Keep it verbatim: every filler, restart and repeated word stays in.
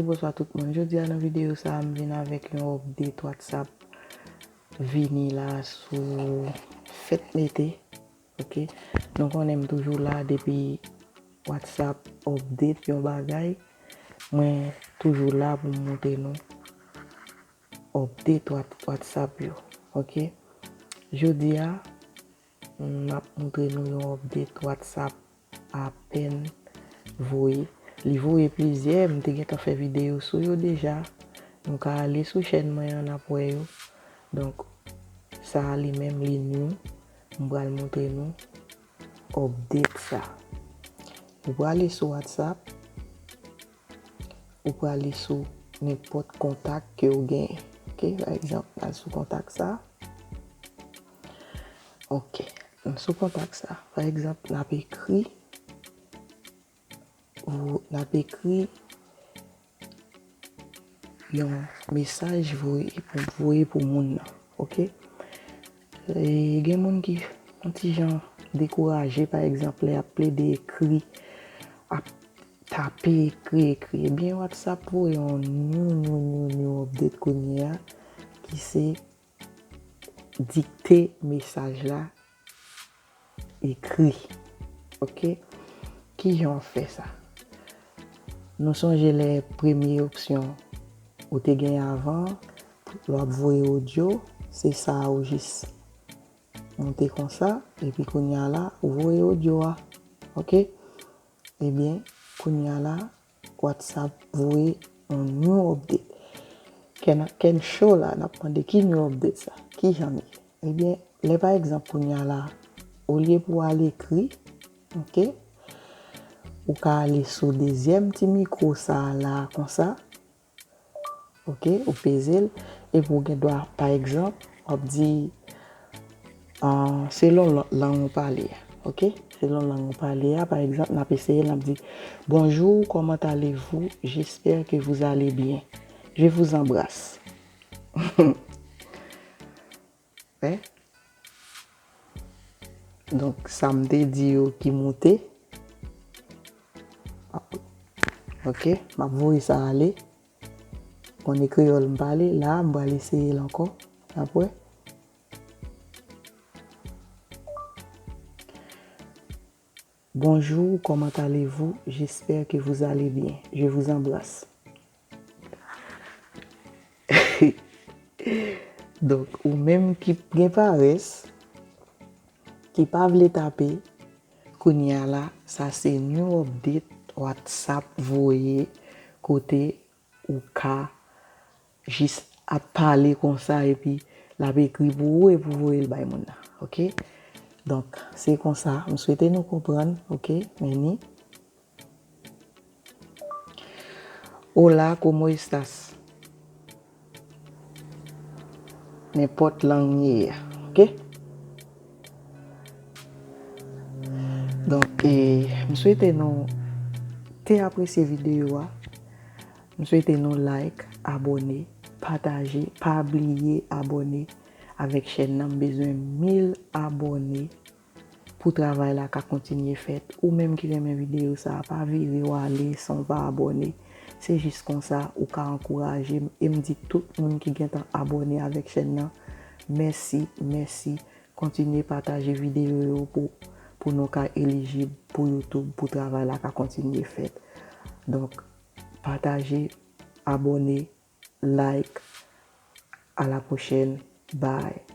Bonswa tout moun. Jodi a nan videyo sa a, m vin avèk yon update WhatsApp vini la sou fèt mete. Ok. Nou konnen m toujou la depi WhatsApp update yon bagay. Mwen toujou la pou m montre nou update What- WhatsApp yo. Ok. Jodi a, m ap montre nou yon update WhatsApp apèn voye. Li voye plizyè, m te gentan fè videyo sou yo deja. Nou ka ale sou chèn mwen an, n ap wè yo. Donk, sa a li menm, li new. M pral montre nou update sa. Ou prale sou WhatsApp, ou prale sou nenpòt kontak ke w genyen. Ok, pa egzanp, al sou kontak sa. Ok, sou kontak sa. Pa egzanp, n ap ekri, ou, n ap ekri yon mesaj voye pou, voye pou moun nan. Ok? E gen moun ki yon ti jan dekouraje, pa egzanp, lè y ap plede ekri, ap tape, ekri, ekri. Ebyen, WhatsApp voye yon new, new, new, new update kounye a, ki se dikte mesaj la ekri. Ok? Kijan w fè sa? Nou sonje lè premye opsyon ou te gen avan, lè w ap voye odyo, se sa ou jis monte konsa, epi kounye a la, ou voye odyo a. Ok? Ebyen, kounye a la, WhatsApp voye yon new update. Ken, ken show la, n ap mande ki new update sa? Kijan li ye? Ebyen, lè pa egzanp kounye a la, olye pou w al ekri, ok, ou ka ale sou dezyèm ti mikwo sa a la konsa, ok, ou peze l, epi ou gen dwa, pa egzanp, w ap di, ah, selon lan- lang ou pale a, ok? Selon lang ou pale a, pa egzanp, n ap eseye, n ap di, Bonjour, comment allez-vous? J'espère que vous allez bien. Je vous embrasse. Wè? Donk, sa m te di yo ki moute. Ok, m ap voye sa ale. Konnen kreyòl m pale, la, m pral eseye l ankò. N ap wè. Bonjour, comment allez-vous? J'espère que vous allez bien. Je vous embrasse. Donk, ou menm ki gen parès, ki pa vle tape, kounye a la, sa se new update WhatsApp voye kote ou ka jis ap pale konsa epi l ap ekri pou ou epi w voye l bay moun nan. Ok? Donk, se konsa. M swete nou konprann. Ok? Meni. Hola, ¿cómo estás? Nenpòt lang ye a. Ok? Donk, eh, m swete nou te apresye videyo a. M swete nou like, abòne, pataje, pa bliye abòne avèk chèn nan. M bezwen mil abòne pou travay la ka kontinye fèt. Ou menm ki renmen videyo sa a, pa vire w ale san w pa abòne. Se jis konsa ou ka ankouraje m. E m di tout moun ki gentan abòne avèk chèn nan, mèsi, mèsi. Kontinye pataje videyo yo pou, pou nou ka elijib pou YouTube, pou travay la ka kontinye fèt. Donk, pataje, abòne, like. À la prochaine. Bye.